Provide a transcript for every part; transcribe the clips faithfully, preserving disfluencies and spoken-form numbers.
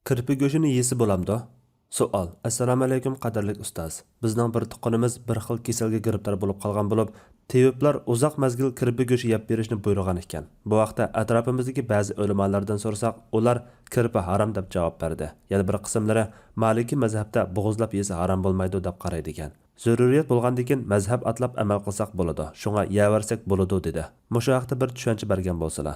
كىرپى گۆشىنى يېسە بولامدۇ؟ سوئال. ئەسسالامۇئەلەيكۇم، قەدىرلىك ئۇستاز. بىزنىڭ بىر تۇغقىنىمىز بىر خىل كېسەلگە گىرىپتار بولۇپ قالغان بولۇپ، تېۋىپلار ئۇزاق مەزگىل كىرپى گۆشى يەپ بېرىشنى بۇيرۇغان ئىكەن. بۇ ھەقتە ئەتراپىمىزدىكى بەزى ئۆلىمالاردىن سورىساق، ئۇلار كىرپى ھارام دەپ جاۋاب بەردى. يەنە بىر قىسىملىرى مالىكىي مەزھەپتە بوغۇزلاپ يېسە ھارام بولمايدۇ دەپ قارايدىكەن. زۆرۈرىيەت بولغاندىكىن مەزھەپ ئاتلاپ ئەمەل قىلساق بولىدۇ، شۇڭا يەۋەرسەك بولىدۇ، دېدى. مۇشۇ ھەقتە بىر چۈشەنچە بەرگەن بولسىلا.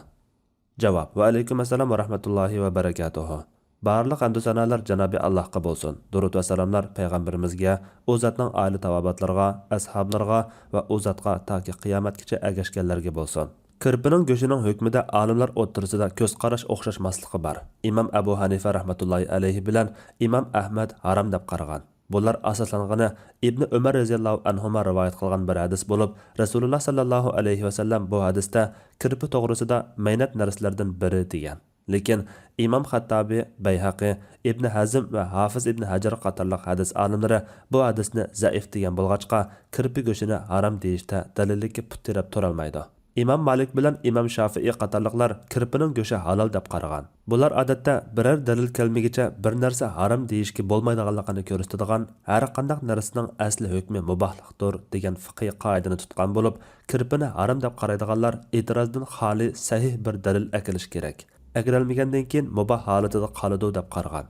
جاۋاب. ۋەئەلەيكۇم ئەسسالام ۋە رەھمەتۇللاھى ۋە بەرەكاتۇھۇ. بارلىق ھەمدۇ سانالار جانابى ئاللاھقا بولسۇن. دۇرۇت ۋە سالاملار پەيغەمبىرىمىزگە، ئۇ زاتنىڭ ئائىلە تاۋابىئاتلىرىغا، ئەسھابلىرىغا ۋە ئۇ زاتقا تاكى قىيامەتكىچە ئەگەشكەنلەرگە بولسۇن. كىرپىنىڭ گۆشىنىڭ ھۆكمىدە ئالىملار ئوتتۇرىسىدا كۆز قاراش ئوخشاشماسلىقى بار. ئىمام ئەبۇ ھەنىفە رەھمەتۇللاھى ئەلەيھى بىلەن ئىمام ئەھمەد ھارام دەپ قارىغان. بۇلار ئاساسلانغىنى ئىبنى ئۆمەر رەزىياللاھۇ ئەنھۇما رىۋايەت قىلغان بىر ھەدىس بولۇپ، رەسۇلۇللا ساللاللاھۇ ئەلەيھى ۋەسەللەم بۇ ھەدىستە كىرپى توغرىسىدا مەينەت نەرسىلەردىن بىرى دېگەن. لېكىن ئىمام خەتتابى، بەيھەقى، ئىبنى ھەزم ۋە ھافىز ئىبنى ھەجەر قاتارلىق ھەدىس ئالىملىرى بۇ ھەدىسنى زەئىف دېگەن بولغاچقا، كىرپى گۆشىنى ھارام دېيىشتە دەلىللىككە پۇت تىرەپ تۇرالمايدۇ. ئىمام مالىك بىلەن ئىمام شافىئى قاتارلىقلار كىرپىنىڭ گۆشى ھالال دەپ قارىغان. بۇلار ئادەتتە بىرەر دەلىل كەلمىگىچە بىر نەرسە ھارام دېيىشكە بولمايدىغانلىقىنى كۆرسىتىدىغان ھەرقانداق نەرسىنىڭ ئەسلى ھۆكمى مۇباھلىقتۇر دېگەن فىقھىي قائىدىنى تۇتقان بولۇپ، كىرپىنى ھارام دەپ قارايدىغانلار ئېتىرازدىن خالىي سەھىھ بىر دەلىل ئەكېلىشى كېرەك. ئەكېلەلمىگەندىن كېيىن مۇباھ ھالىتىدە قالىدۇ دەپ قارىغان.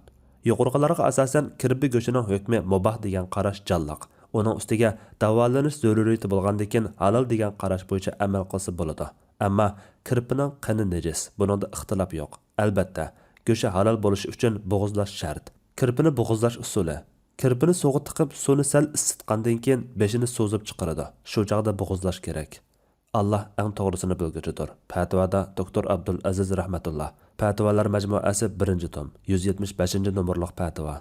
يۇقىرىقىلارغا ئاساسەن، كىرپى گۆشىنىڭ ھۆكمى مۇباھ دېگەن قاراش جانلىق. ئۇنىڭ ئۈستىگە داۋالىنىش زۆرۈرىيىتى بولغاندىكىن، ھالال دېگەن قاراش بويىچە ئەمەل قىلسا بولىدۇ. ئەمما كىرپىنىڭ قېنى نىجىس، بۇنىڭدا ئىختىلاپ يوق. ئەلبەتتە، گۆشى ھالال بولۇشى ئۈچۈن بوغۇزلاش شەرت. كىرپىنى بوغۇزلاش ئۇسۇلى. كىرپىنى سۇغا تىقىپ، سۇنى سەل ئىسسىتقاندىن كېيىن، بېشىنى سوزۇپ چىقىرىدۇ. شۇ چاغدا بوغۇزلاش كېرەك. ئاللا ئەڭ توغرىسىنى بىلگۈچىدۇر. پەتىۋادا دوكتور ئابدۇل ئەزىز رەھمەتۇللا. پەتىۋالار مەجمۇئەسى بىرىنچى توم، يۈز يەتمىش بەشىنچى نومۇرلۇق پەتىۋا.